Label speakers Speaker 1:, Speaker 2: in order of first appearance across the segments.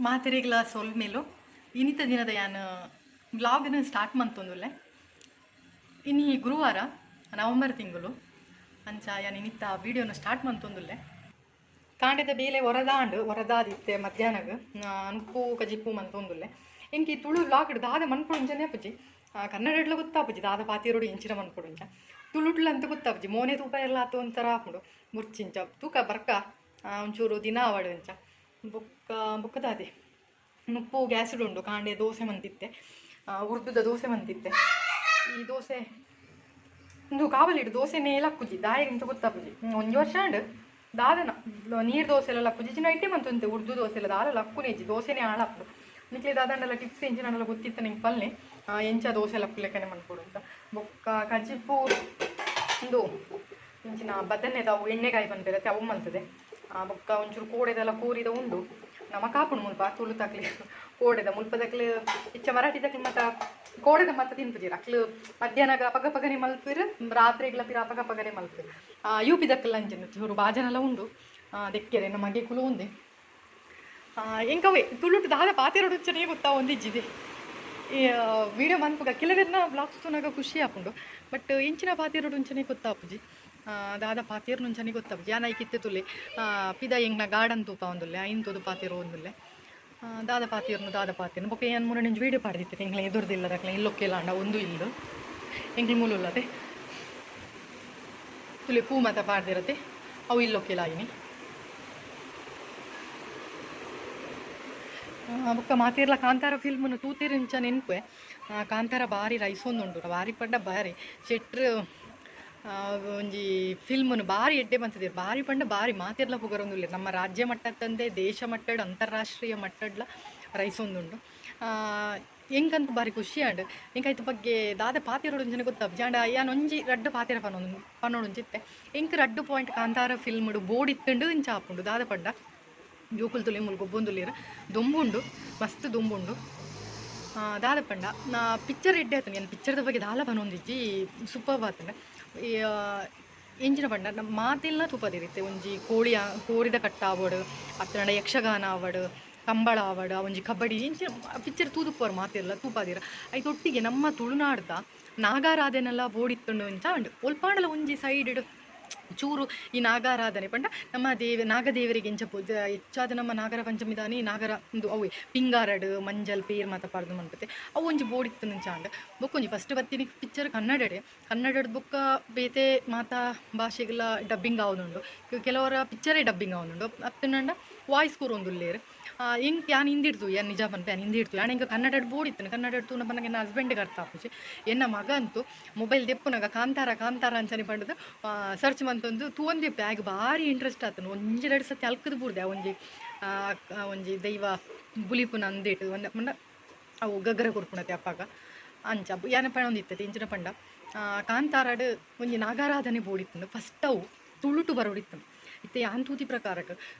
Speaker 1: ಮಾತೆರೆಗ್ಲ ಸೊಲ್ಮೆಲು ಇನಿತ ದಿನದ ಯಾನ್ ವ್ಲಾಗ್ನ ಸ್ಟಾರ್ಟ್ ಮಂತೊಂದುಲ್ಲೆ. ಇನಿ ಗುರುವಾರ ನವೆಂಬರ್ ತಿಂಗಳು ಅಂಚ ಯಾನ್ ಇನಿತ ವಿಡಿಯೋನ ಸ್ಟಾರ್ಟ್ ಮಂತೊಂದುಲ್ಲೆ. ಕಾಂಡೆದ ಬೇಲೆ ಹೊರದಾಂಡು ಹೊರದಾದಿತ್ತೆ ಮಧ್ಯಾಹ್ನಗ್ ಅನುಪು ಕಜಿಪು ಮಂತೊಂದುಲ್ಲೆ. ಎಂಕಿ ತುಳು ವ್ಲಾಗ್ ದಾದ ಮನ್ಪುಂಚನೆ ಅಪ್ಪುಜಿ, ಕನ್ನಡಡ್ಲ ಗೊತ್ತಾಪುಜಿ ದಾದ ಪಾತಿರೋಡು ಇಂಚಿನ ಮನ್ಪುಡುಂಚ, ತುಳುಟ್ಲ ಅಂತ ಗೊತ್ತಾಪುಜಿ. ಮೋನೆ ತೂಪ ಎಲ್ಲ ಆತು ಒಂಥರ ಆಪುಂಡು ಮುರ್ಚಿಂಚ ತೂಕ ಬರ್ಕ ಒಂಚೂರು ದಿನ ಆವಡು ಅಂಚ. ಬೊಕ್ಕ ಬೊಕ್ಕದಾದೆ ನುಪ್ಪು ಗ್ಯಾಸ್ಡ್ ಉಂಡು. ಕಾಂಡೆ ದೋಸೆ ಮಂತಿತ್ತೆ, ಉರ್ದುದ ದೋಸೆ ಮಂತಿತ್ತೆ. ಈ ದೋಸೆ ಒಂದು ಕಾವಲಿಡು ದೋಸೆನೇ ಲಕ್ಕುಜಿ ದಾಯೆಗಿಂತ ಗೊತ್ತಾಪುಜಿ. ಒಂಜಿ ವರ್ಷ ಅಂಡ್ ದಾದನ ನೀರು ದೋಸೆ ಎಲ್ಲ ಲಕ್ಕುಜಿ, ಚಿನ್ನ ಇಟ್ಟೆ ಮಂತುಂತೆ ಉರ್ದು ದೋಸೆ ಎಲ್ಲ ದಾಲ ಲಕ್ಕುನೇಜಿ ದೋಸೆನೇ ಹಾಳಾಪುಡು. ನಿಕ್ಲೆ ದಾದಂಡಲ ಟಿಪ್ಸ್ ಎಂಚಿನ ಗೊತ್ತಿತ್ತ ನಿಂಗೆ ಪಲ್ನೆ ಎಂಚ ದೋಸೆ ಲಕ್ಕುಲೆಕ್ಕನೆ ಮನ್ಪೊಡು ಅಂತ. ಬೊಕ್ಕ ಕಜಿಪು ಉಂದು ಇಂಚಿನ ಬದನೆದವು ಎಣ್ಣೆಕಾಯಿ ಪನ್ಪೆರತ್ತೆ ಅವು ಮಂತದೆ. ಬೊಕ್ಕ ಒಂಚೂರು ಕೋಡೆದೆಲ್ಲ ಕೋರಿದ ಉಂಡು. ನಮ್ಮ ಕಾಪುಡು ಮುಲ್ಪ ತುಳು ತಕ್ಲಿ ಕೋಡೆದ ಮುಲ್ಪ ದಕ್ಲು ಇಚ್ಚ ಮರಾಠಿ ದಕ್ಲು ಮತ್ತ ಕೋಡೆದ ಮತ್ತ ತಿನ್ಪುಜೀರ್ ಅಕ್ಲು. ಮಧ್ಯಾಹ್ನ ಪಗ ಪಗನೆ ಮಲ್ಪಿರ್, ರಾತ್ರಿಗ್ಲ ಪಿರ ಪಗ ಪಗನೆ ಮಲ್ಪಿರ್. ಯು ಪಿ ದಕ್ಲ ಅಂಚಿನ ಚೂರು ಬಾಜನೆಲ್ಲ ಉಂಡು ದೆಕ್ಕೆರೆ ನಮ್ಮ ಮಗೆ ಕುಲು ಉಂದೆ. ಎಂಕವೇ ತುಳುಟು ದಾದ ಪಾತೆರೊಡು ಅಂಚನೆ ಗೊತ್ತಾ ಒಂದಿಜ್ಜಿದೆ. ಈ ವಿಡಿಯೋ ಮನ್ಪುಗ ಕೆಲವೆರ್ನ ಬ್ಲಾಗ್ಸ್ ತೂನಾಗ ಖುಷಿ ಆಪುಂಡು, ಬಟ್ ಇಂಚಿನ ಪಾತೆರೊಡು ಅಂಚನೆ ಗೊತ್ತಾಪುಜಿ. ದಾದ ಪಾತೆರ್ನುಂಚನೆ ಗೊತ್ತಾಪುಜಿ. ಯಾನ್ ಐಕಿತ್ತೆ ತುಲೆ ಪಿದ ಎಂಕ್ನ ಗಾರ್ಡನ್ ತೂಪ ಒಂದುಲ್ಲೆ, ಐನ್ ತೂದು ಪಾತೆರೋ ಒಂದುಲ್ಲೆ. ದಾದ ಪಾತೆರ್ನು ದಾದ ಪಾತೆರ್ನು. ಬೊಕ್ಕ ಏನ್ ಮುರ ನಿಂಜು ವೀಡಿಯೋ ಪಾಡ್ದಿತ್ತೆ ಎಂಕ್ಲ ಎದುರ್ದಿಲ್ಲ ದಕ್ಲ ಇಲ್ಲೊಕ್ಕೆಲ್ಲ ಅಂಡ ಒಂದು ಇಲ್ಲು ಎಂಕ್ಲ ಮೂಲುಲ್ಲತೆ ತುಲೆ ಪೂ ಮಾತ ಪಾಡ್ದಿರತ್ತೆ ಅವು ಇಲ್ಲೊಕ್ಕೆಲ್ಲ ಆಯಿನಿ. ಬೊಕ್ಕ ಮಾತೆರ್ಲ ಕಾಂತಾರ ಫಿಲ್ಮ್ನು ತೂತಿರಿಂಚ ನೆನ್ಪೆ. ಕಾಂತಾರ ಬಾರಿ ರೈಸೊಂದುಂಡು, ಬಾರಿ ಪಂಡ ಬಾರಿ ಶೆಟ್ರು ಒಂಜಿ ಫಿಲ್ಮ್ನು ಬಾರಿ ಎಡ್ಡೆ ಬಂತಿದ್ದೀರು, ಬಾರಿ ಪಂಡ ಬಾರಿ ಮಾತೆರ್ಲ ಪುಗರೊಂದುಲ್ಲೆರ್. ನಮ್ಮ ರಾಜ್ಯ ಮಟ್ಟತ್ತಂದೆ ದೇಶ ಮಟ್ಟಡ್ ಅಂತಾರಾಷ್ಟ್ರೀಯ ಮಟ್ಟಡ್ಲ ರೈಸೊಂದುಂಡು. ಎಂಕಂತ ಬಾರಿ ಖುಷಿ ಆಂಡ್. ಎಂಕ್ ಐತ ಬಗ್ಗೆ ದಾದ ಪಾತೆರೊಡು ಅಂಚನೆ ಗೊತ್ತಾಪುಜಿ. ಆಂಡ ಯಾನ್ ಒಂಜಿ ರಡ್ಡ್ ಪಾತೆರ ಪನೊಂದು ಪನೊಡುಂಚಿತ್ತೆ. ಎಂಕ್ ರಡ್ಡ್ ಪಾಯಿಂಟ್ ಕಾಂತಾರ ಫಿಲ್ಮ್ಡ್ ಬೋಡಿತ್ತುಂಡು ಇಂಚ ಆಪುಂಡು. ದಾದ ಪಂಡ ಜೋಕುಲು ತುಲೆ ಮೂಲು ಗೊಬ್ಬೊಂದುಲ್ಲೆರ್, ದೊಂಬುಂಡು ಮಸ್ತ್ ದೊಂಬುಂಡು. ದಾದ ಪಂಡ ನಾ ಪಿಕ್ಚರ್ ಎಡ್ಡೆ ಆತುಂಡು, ಯಾನ್ ಪಿಕ್ಚರ್ದ ಬಗ್ಗೆ ದಾಲ ಪನೊಂದಿಜ್ಜಿ, ಸೂಪರ್ಬ್ ಆತುಂಡು. ಎಂಚಿನ ಪಂಡ ನಮ್ಮ ಮಾತೆಲ್ಲ ತೂಪದಿರುತ್ತೆ. ಒಂಜಿ ಕೋಳಿಯ ಕೋರಿದ ಕಟ್ಟ ಆವಡ್, ಅತ್ತಂಡ ಯಕ್ಷಗಾನ ಆವಡ್, ಕಂಬಳ ಆವಡ್, ಒಂಜಿ ಕಬಡ್ಡಿ ಇಂಚಿನ ಪಿಕ್ಚರ್ ತೂದುಪ್ಪುವರು ಮಾತೆಲ್ಲ ತೂಪಾದಿರ. ಐತೊಟ್ಟಿಗೆ ನಮ್ಮ ತುಳುನಾಡ್ದ ನಾಗಾರಾಧನೆಲ್ಲ ಬೋಡಿತ್ತುಂಡು ಅಂಚ ಉಂಡು. ಒಲ್ಪಾಂಡಲ ಒಂಜಿ ಸೈಡ್ ಚೂರು ಈ ನಾಗಾರಾಧನೆ ಪಂಡ ನಮ್ಮ ನಾಗದೇವರಿಗೆ ಎಂಚ ಪೂಜೆ ಹೆಚ್ಚಾದ ನಮ್ಮ ನಾಗರ ಪಂಚಮಿದಾನಿ ನಾಗರ ಉಂದು ಅವೆ ಪಿಂಗಾರಡ್ ಮಂಜಲ್ ಪೇರ್ ಮಾತ ಪಾಡ್ದು ಮನ್ಪತೆ ಅವು ಒಂಜಿ ಬೋಡಿತ್ತು ಅಂಚ ಆಂಡ್. ಬೊಕ್ಕ ಒಂಜಿ ಫಸ್ಟ್ ಬತ್ತಿನ ಪಿಕ್ಚರ್ ಕನ್ನಡಡೆ, ಕನ್ನಡಡ್ ಬೊಕ್ಕ ಬೇತೆ ಮಾತಾ ಭಾಷೆಗಳ ಡಬ್ಬಿಂಗ್ ಆವೊಂದುಂಡು. ಕೆಲವರ ಪಿಕ್ಚರೇ ಡಬ್ಬಿಂಗ್ ಆವೊಂದುಂಡು, ಅತ್ತಂಡ ವಾಯ್ಸ್ ಕೊರೊಂದುಲ್ಲೆರ್. ಎಂಕ್ ಯಾನ್ ಹಿಂದಿಡ್ತು ಯಾನ್ ನಿಜ ಪನ್ಪೆ ಯಾನ್ ಹಿಂದಿಡ್ತು ಯಾನ್ ಎಂಕ್ ಕನ್ನಡಡ್ ಬೋಡಿತ್ತುಂಡು. ಕನ್ನಡಡ್ ತೂನ ಪನ್ನಗ ಎನ್ನ ಹಸ್ಬೆಂಡ್ಗೆ ಅರ್ಥ ಆಪುಜಿ. ಎನ್ನ ಮಗ ಅಂತೂ ಮೊಬೈಲ್ ದೆಪ್ಪುನಗ ಕಾಂತಾರ ಕಾಂತಾರ ಅಂಚನೆ ಪಂಡುದು ಸರ್ಚ್ ಮಂತೊಂದು ತೂವೊಂದಿಪ್ಪೆ. ಆಗ ಭಾರಿ ಇಂಟ್ರೆಸ್ಟ್ ಆತುಂಡು. ಒಂಜಿ ರಡ್ಡ್ ಸತಿ ಅಲ್ಕುದು ಬೂರ್ದೆ. ಒಂಜಿ ಒಂಜಿ ದೈವ ಬುಲಿಪುನ ಅಂದೇಟ್ ಒಂದ ಪಂಡ ಅವು ಗಗ್ಗರ ಕೊರ್ಪುನತೆ ಅಪ್ಪಗ ಅಂಚ ಯಾನ ಪಣೊಂದಿತ್ತೆ. ಇಂಚಿನ ಪಂಡ ಕಾಂತಾರಡ್ ಒಂಜಿ ನಾಗಾರಾಧನೆ ಬೋಡಿತ್ತುಂಡು. ಫಸ್ಟ್ ಅವು ತುಳುಟು ಬರೋಡಿತ್ತುಂಡು. ಇತ್ತೆ ಯಾನ್ ತೂತಿ ಪ್ರಕಾರಕ್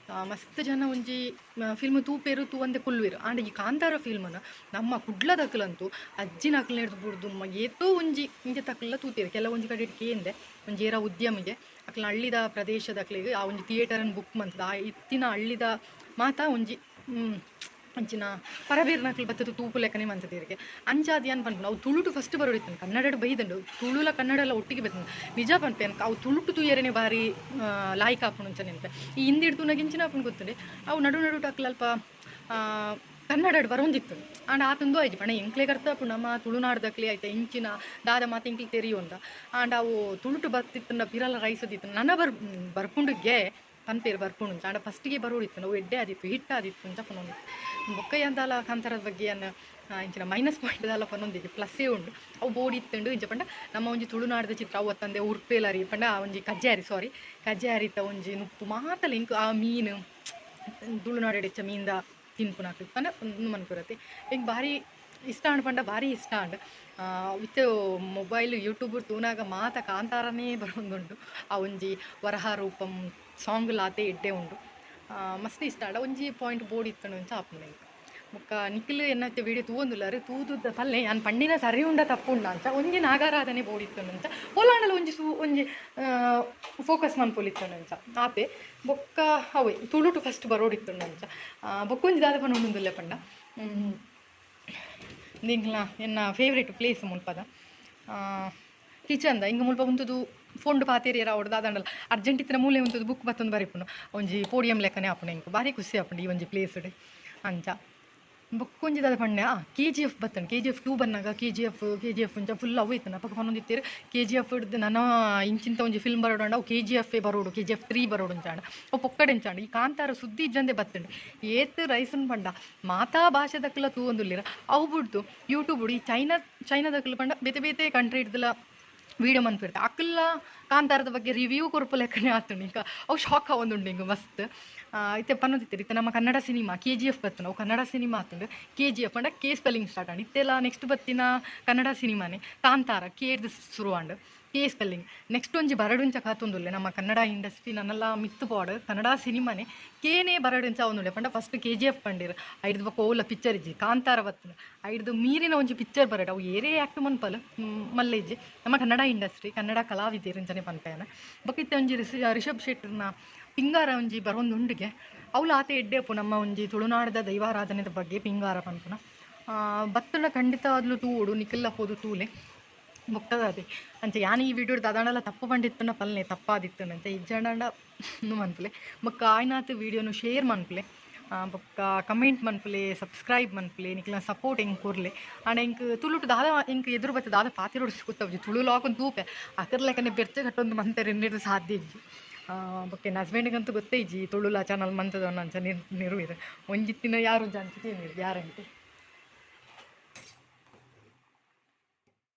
Speaker 1: ಮಸ್ತ್ ಜನ ಒಂಜಿ ಫಿಲ್ಮ್ ತೂಪೇರು ತೂವಂದೆ ಕುಲ್ಲುವೆರ್. ಆಂಡ ಈ ಕಾಂತಾರ ಫಿಲ್ಮ್ನ ನಮ್ಮ ಕುಡ್ಲದಕ್ಲಂತೂ ಅಜ್ಜಿನಕ್ಲ್ ಹಿಡ್ದು ಬುಡ್ದು ಏತೋ ಒಂಜಿ ಇಂಚ ತಕ್ಲ ತೂತೆರ್. ಕೆಲವೊಂಜಿ ಕಡೆಟ್ ಕೇಂದೆ ಒಂಜಿ ಏರ ಉದ್ಯಮಿಗೆ ಅಕ್ಲ್ನ ಹಳ್ಳಿದ ಪ್ರದೇಶದಕ್ಲೆಗ್ ಆ ಒಂಜಿ ಥಿಯೇಟರ್ನ್ ಬುಕ್ ಮಂತುದು ಆ ಇತ್ತಿನ ಹಳ್ಳಿದ ಮಾತಾ ಒಂಜಿ ಅಂಚಿನ ಪರಬೇರ್ನಕ್ಲು ಬತ್ತದ ತೂಪು ಲೆಕ್ಕನೆ ಮಂತದೇರಿಗೆ. ಅಂಚಾದ್ ಯಾನ್ ಪನ್ಪುನ ಅವು ತುಳುಟು ಫಸ್ಟ್ ಬರೋಡಿತ್ತುಂಡು. ಕನ್ನಡಡ್ ಬೈದುಂಡು, ತುಳುಲ ಕನ್ನಡಲ ಒಟ್ಟಿಗೆ ಬೈದುಂಡು. ನಿಜ ಪನ್ಪೆ ಅವು ತುಳುಟು ತೂಯೆರೆನೆ ಬಾರಿ ಲಾಯ್ಕ್ ಆಪುಂಡು ಅಂಚ ನೆನ್ಪೆ. ಈ ಹಿಂದಿಡ್ ತೂನಗ ಇಂಚಿನ ಆಪುಂಡು ಗೊತ್ತುಂಡೆ ಅವು ನಡು ನಡುಟು ಅಕ್ಲ್ ಅಲ್ಪ ಕನ್ನಡಡ್ ಬರೋಂದಿತ್ತು. ಆಂಡ ಆತುಂದು ಆಯ್ಜಿ ಪಂಡ ಎಂಕ್ಲೆಗ್ ಅರ್ಥ ಆಪುಂಡು ನಮ್ಮ ತುಳುನಾಡ್ದಕ್ಲೆ ಐತ ಇಂಚಿನ ದಾದ ಮಾತ ಎಂಕ್ಲೆ ತೆರಿಯೊಂದ. ಆಂಡ ಅವು ತುಳುಟು ಬತ್ತಿತ್ತುಂಡ ಪಿರಲ ರೈಸದಿತ್ತು ನನ ಬರ್ಪುಂಡುಗೆ ಪನ್ಪೇರು ಬರ್ಪುಂಡು. ಆಂಡ ಫಸ್ಟಿಗೆ ಬರೋಡಿತ್ತು, ಅವು ಎಡ್ಡೆ ಆದಿತ್ತು, ಹಿಟ್ ಆದಿತ್ತು ಅಂತ ಪನೊಂದಿತ್ತು. ಬೊಕ್ಕ ಯಾನ್ ಕಾಂತಾರದ ಬಗ್ಗೆ ಯಾನ್ ಇಂಚಿನ ಮೈನಸ್ ಪಾಯಿಂಟ್ ದಾಲ ಪನೊಂದಿಜ್ಜಿ, ಪ್ಲಸ್ಸೇ ಉಂಡು. ಅವು ಬೋಡಿತ್ತುಂಡು ಇಂಚ ಪಂಡ ನಮ್ಮ ಒಂಜಿ ತುಳುನಾಡ್ದ ಚಿತ್ರ ಅವು ಅತ್ತಂದೆ ಉರ್ಪೇಲರಿ ಪಂಡ ಆ ಒಂಜಿ ಕಜ್ಜಾರಿ ಸಾರಿ ಕಜ್ಜಾರಿತ ಒಂಜಿ ನುಪ್ಪು ಮಾತಲ ಇಂಕ್ ಆ ಮೀನು ತುಳುನಾಡ್ ಹೆಚ್ಚ ಮೀನ್ದ ತಿನ್ಪುನಕ್ಲು ಪಂಡ ಉಂದು ಮನ್ಪುರತೆ. ಎಂಕ್ ಭಾರಿ ಇಷ್ಟ ಆಂಡ್ ಪಂಡ ಭಾರಿ ಇಷ್ಟ and. With mobile YouTube ತೂನಾಗ ಮಾತ ಕಾಂತಾರನೇ ಬರೋಂದುಂಡು. ಆ ಒಂಜಿ ವರಹ ರೂಪಂ ಸಾಂಗ್ ಲಾತೆ ಎಡ್ಡೆ ಉಂಡು, ಮಸ್ತ್ ಇಷ್ಟ ಆಂಡ. ಒಂಜಿ ಪಾಯಿಂಟ್ ಬೋಡಿತ್ತುಂಡು ಅಂಚ ಆಪುಂಡು ಎಂಕ್. ಬೊಕ್ಕ ನಿಕ್ಲು ಎನ್ನ ವೀಡಿಯೋ ತೂವೊಂದುಲ್ಲಾರು ತೂದು ಪಲ್ಲೆ ಯಾನ್ ಪಂಡಿನ ಸರಿ ಉಂಡ ತಪ್ಪು ಉಂಡ ಅಂಚ ಒಂಜಿ ನಾಗಾರಾಧನೆ ಬೋಡಿತ್ತು ಅಂಚ ಓಲಾಂಡಲ ಒಂಜಿ ಒಂಜಿ ಫೋಕಸ್ ಮನ್ಪೊಲಿತ್ತು ಅಂಚ ಆತೆ. ಬೊಕ್ಕ ಅವೇ ತುಳುಟು ಫಸ್ಟ್ ಬರೋಡಿತ್ತು ಅಂಚ. ಬೊಕ್ಕ ಒಂಜಿ ದಾದ ಪನೊಂದುಲ್ಲೆ ಪಂಡ ನಿಂಗ್ಲ ಎನ್ನ ಫೇವ್ರೇಟ್ ಪ್ಲೇಸ್ ಮುಲ್ಪದ ಕಿಚನ್ದ. ಇಂಗ ಮುಲ್ಪ ಉಂತುದು ಫೋನ್ಡ್ ಪಾತೆರಿಯರ ಅವಡು ದಾದಂಡಲ ಅರ್ಜೆಂಟ್ ಇತ್ತಿನ ಮೂಲೆ ಉಂತುದು ಬುಕ್ ಬತ್ತೊಂದು ಬರಿಪುನು ಒಂಜಿ ಪೋಡಿಯಂ ಲೆಕ್ಕನೆ ಆಪುಂಡು. ಎಂಕ್ ಭಾರಿ ಖುಷಿ ಆಪುಂಡು ಈ ಒಂಜಿ ಪ್ಲೇಸ್ ಅಂಚ. ಬೊಕ್ಕ ಒಂಜಿ ದಾದ ಪಂಡೆ ಕೆ ಜಿ ಎಫ್ ಬತ್ತಂಡು. ಕೆ ಜಿ ಎಫ್ 2 ಬನ್ನಾಗ K G F, K G F ಒಂಚ ಫುಲ್ ಅವು ಇತ್ತು. ಅಪಗ ಪನೊಂದಿತ್ತೆರ್ ಕೆ ಜಿ ಎಫ್ ಹಿಡ್ದು ನನ ಇಂಚಿಂತ ಒಂಜಿ ಫಿಲ್ಮ್ ಬರೋಡು, ಅವು ಕೆ ಜಿ ಎಫ್ ಬರೋಡು, ಕೆ ಜಿ ಎಫ್ 3 ಬರೋಡು ಅಂಚಾಂಡ. ಅವು ಪೊಕ್ಕಡೆ ಅಂಚಾಂಡ. ಈ ಕಾಂತಾರ ಸುದ್ದಿ ಇಜ್ಜಂದೆ ಬತ್ತಂಡು. ಏತ್ ರೈಸನ್ ಪಂಡ ಮಾತಾ ಭಾಷೆದಕ್ಲ ತೂವೊಂದುಲ್ಲೆರ್. ಅವು ಬುಡ್ದು ಯೂಟ್ಯೂಬ್ ಈ ಚೈನಾದಕ್ಲು ಪಂಡ ಬೇತೆ ಬೇತೆ ಕಂಟ್ರಿ ಹಿಡ್ದಲ ವೀಡಿಯೋ ಮನ್ಪಿರ್ತ ಅಕ್ಲ ಕಾಂತಾರದ ಬಗ್ಗೆ ರಿವ್ಯೂ ಕೊರ್ಪು ಲೆಕ್ಕನೆ ಆತುಂಡು. ಇಂಕ ಅವು ಶಾಕ್ ಆವೊಂದುಂಡು ಇಂಕ್ ಮಸ್ತ್. ಇತ್ತೆ ಪನೊಂದಿತ್ತೆರ್ ಇತ್ತೆ ನಮ್ಮ Kannada cinema K G F ಬತ್ತುಂಡು. ಅವು ಕನ್ನಡ ಸಿನಿಮಾ ಆತುಂಡು. ಕೆ ಜಿ ಎಫ್ ಪಂಡ ಕೆ ಸ್ಪೆಲ್ಲಿಂಗ್ ಸ್ಟಾರ್ಟ್ ಆಂಡ್. ಇತ್ತೆಲ ನೆಕ್ಸ್ಟ್ ಬತ್ತಿನ ಕನ್ನಡ ಸಿನಿಮಾನೆ ಕಾಂತಾರ, ಕೆ ಡ್ದ್ ಶುರು ಆಂಡ್, ಕೆ ಸ್ಪೆಲ್ಲಿಂಗ್. ನೆಕ್ಸ್ಟ್ ಒಂಜಿ ಬರಡುಂಚ ಕಾತೊಂದುಲ್ಲೆ. ನಮ್ಮ ಕನ್ನಡ ಇಂಡಸ್ಟ್ರಿ ನನಲ ಮಿತ್ತ್ ಪೋಡ್ ಕನ್ನಡ ಸಿನಿಮಾನೆ ಕೇನೆ ಬರಡುಂಚ ಆವೊಂದುಲ್ಲೆ. ಪಂಡ ಫಸ್ಟ್ ಕೆ ಜಿ ಎಫ್ ಪಂಡೆರ್, ಐಡ್ದ್ ಬೊಕ್ಕ ಓಲ ಪಿಕ್ಚರ್ ಇಜ್ಜಿ. ಕಾಂತಾರ ಬತ್ತುಂಡು, ಐಡ್ದ್ ಮೀರಿನ ಒಂಜಿ ಪಿಕ್ಚರ್ ಬರಡ್. ಅವು ಏರೇ ಆ್ಯಕ್ಟ್ ಮನ್ಪಲ್ ಮಲ್ಲೆ ಇಜ್ಜಿ. ನಮ್ಮ ಕನ್ನಡ ಇಂಡಸ್ಟ್ರಿ, ಕನ್ನಡ ಕಲಾವಿದೆರ್ ಅಂಚನೆ ಪನ್ಪೆನ. ಬೊಕ್ಕ ಇತ್ತೆ ಒಂಜಿ ರಿಷಬ್ ಶೆಟ್ಟರ್ನ ಪಿಂಗಾರ ಒಂಜಿ ಬರೊಂದುಂಡುಗೆ. ಅವ್ಲು ಆತೆ ಎಡ್ಡೆ ಅಪ್ಪು. ನಮ್ಮ ಒಂಜಿ ತುಳುನಾಡದ ದೈವಾರಾಧನೆದ ಬಗ್ಗೆ ಪಿಂಗಾರ ಪನ್ಪುನ ಬತ್ತುಂಡ ಖಂಡಿತವಾದ್ಲು ತೂವೊಡು, ನಿಕಲ್ಲ ಪೋದು ತೂಲೆ. ಬೊಕ್ಕದಾದೆ ಅಂಚ ಯಾನ್ ಈ ವಿಡಿಯೋ ದಾದಾಂಡಲ ತಪ್ಪು ಪಂಡಿತ್ತುಂಡ ಪಲ್ನೆ, ತಪ್ಪಾದಿತ್ತುಂಡ ಅಂಚ ಇಜ್ಜಾಂಡ ಮನ್ಪುಲೆ. ಬೊಕ್ಕ ಆಯ್ನಾತ್ ವೀಡಿಯೋನು ಶೇರ್ ಮನ್ಪುಲೆ, ಬೊಕ್ಕ ಕಮೆಂಟ್ ಮನ್ಪುಲೆ, ಸಬ್ಸ್ಕ್ರೈಬ್ ಮನ್ಪುಲೆ. ನಿಕ್ಲೆನ ಸಪೋರ್ಟ್ ಎಂಕ್ ಕೊರ್ಲೆ. ಆಂಡ ಎಂಕ್ ತುಳುಟು ದಾದ ಎಂಕ್ ಎದುರು ಬತ್ತಿ ದಾದ ಪಾತೆರೊಡು ಗೊತ್ತಾಪುಜಿ. ತುಳು ಲಾಗೊಂದು ತೂಪೆ ಅಕರ್ ಲೆಕ್ಕನೆ ಬೆರ್ಚ ಕಟ್ಟೊಂದು ಮಂತೆರ್ ಎನ್ನಿರ್ದ್ ಸಾಧ್ಯ ಇಜ್ಜಿ. ಬೊಕ್ಕ ಎನ್ನ ಹಸ್ಬೆಂಡ್ಗಂತೂ ಗೊತ್ತೇ ಇಜ್ಜಿ ತುಳುಲ ಚಾನಲ್ ಮಂತದ ಅಂಚ ನಿರುವೆರ್ ಒಂಜಿತ್ತಿನ ಯಾರು ಅಂಚ ಕೇನಿರ್ ಗ್ಯಾರಂಟಿ.